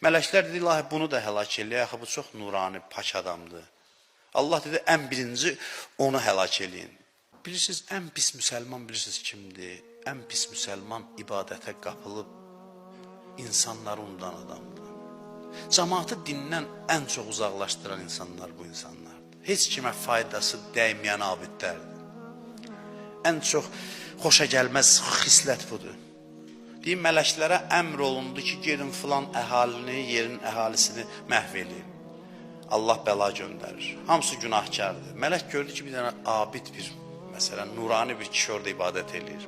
Mələklər dedi, ilahi bunu da həlak eləyək, axı bu çox nurani, pak adamdır. Allah dedi, ən birinci onu həlak eləyin. Bilirsiniz, ən pis müsəlman bilirsiniz kimdir? Ən pis müsəlman ibadətə qapılıb insanları unudan adamdır. Cəmaatı dindən ən çox uzaqlaşdıran insanlar bu insanlardır. Heç kimə faydası dəyməyən abidlərdir. Ən çox xoşa gəlməz xislət budur. Deyim, mələklərə əmr olundu ki, gedin filan əhalini, yerin əhalisini məhv eləyin. Allah bəla göndərir. Hamısı günahkardır. Mələk gördü ki, bir dənə abid bir, məsələn, nurani bir kişi orada ibadət eləyir.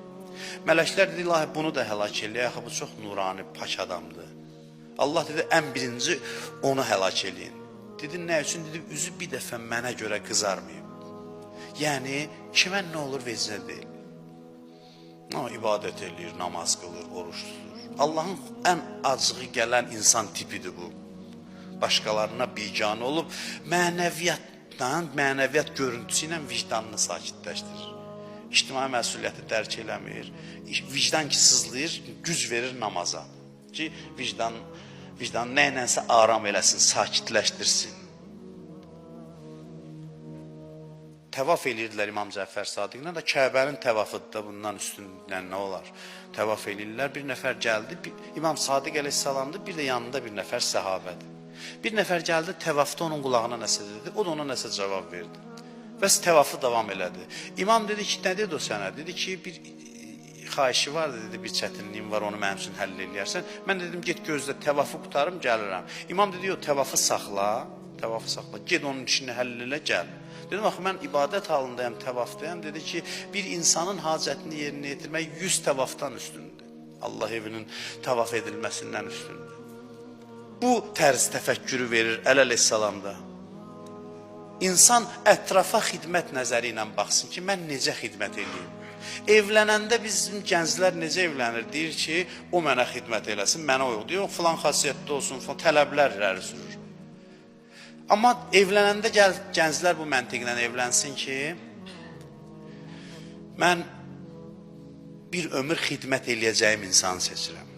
Mələklər dedi, ilahi bunu da həlak eləyək, axı bu çox nurani, pak adamdır. Allah dedi, ən birinci onu həlak eləyin. Dedi, nə üçün? Dedi, üzü bir dəfə mənə görə qızarmayıb. Yəni, kimə nə olur vecinə deyil. O, ibadət eləyir, namaz qılır, oruç tutur. Allahın ən acığı gələn insan tipidir bu. Başqalarına biganə olub, mənəviyyatla, mənəviyyat görüntüsü ilə vicdanını sakitləşdirir. İctimai məsuliyyəti dərk eləmir. Vicdan ki sızlayır, güc verir namaza. Ki vicdan nə ilənsə aram eləsin, sakitləşdirsin. Təvaf eləyirdilər İmam Cəfər Sadiqlə də Kəbənin təvafıdır da bundan üstündən nə olar? Təvaf eləyirlər. Bir nəfər gəldi, İmam Sadiq əleyhissalamdır, bir də yanında bir nəfər səhabədir. Bir nəfər gəldi, təvafda onun qulağına nəsə dedi, o da ona nəsə cavab verdi. Bəs təvafı davam elədi. İmam dedi ki, nə dedi o sənə? Dedi ki, bir xahişi vardı, dedi, bir çətinliyim var, onu mənim üçün həll eləyərsən. Mən dedim, get gözlə, təvafı qurtarım, gəlirəm. İmam dedi, yox, təvafı saxla, təvafı saxla, get onun işini həll elə, gəl. Dedim, axı mən ibadət halındayam, təvafdayam. Dedi ki, bir insanın hacətini yerinə yetirmək 100 təvafdan üstündür. Allah evinin təvaf edilməsindən üstündür. Bu tərz təfəkkürü verir Əli əleyhissalamda. İnsan ətrafa xidmət nəzəri ilə baxsın ki, mən necə xidmət eləyim. Evlənəndə bizim gənclər necə evlənir? Deyir ki, o mənə xidmət eləsin, mənə uyğun. Deyir, o filan xasiyyətdə olsun, filan tələblər irəli sürür. Amma evlənəndə gəl gənclər bu məntiqlə evlənsin ki, mən bir ömür xidmət eləyəcəyim insanı seçirəm.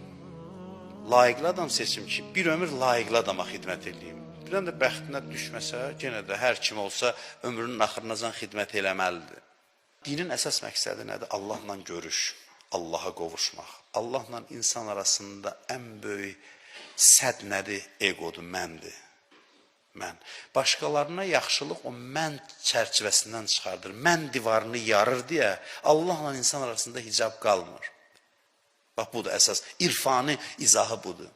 Layiqli adam seçim ki, bir ömür layiqli adama xidmət eləyim. Bir dənə də bəxtinə düşməsə, yenə də hər kim olsa ömrünün axırınacan xidmət eləməlidir. Dinin əsas məqsədi nədir? Allahla görüş, Allaha qovuşmaq. Allahla insan arasında ən böyük sədd nədir? Egodur, məndir. Mən. Başqalarına yaxşılıq o mən çərçivəsindən çıxardır. Mən divarını yarır deyə Allahla insan arasında hicab qalmır. Bax budur əsas irfani izahı budur.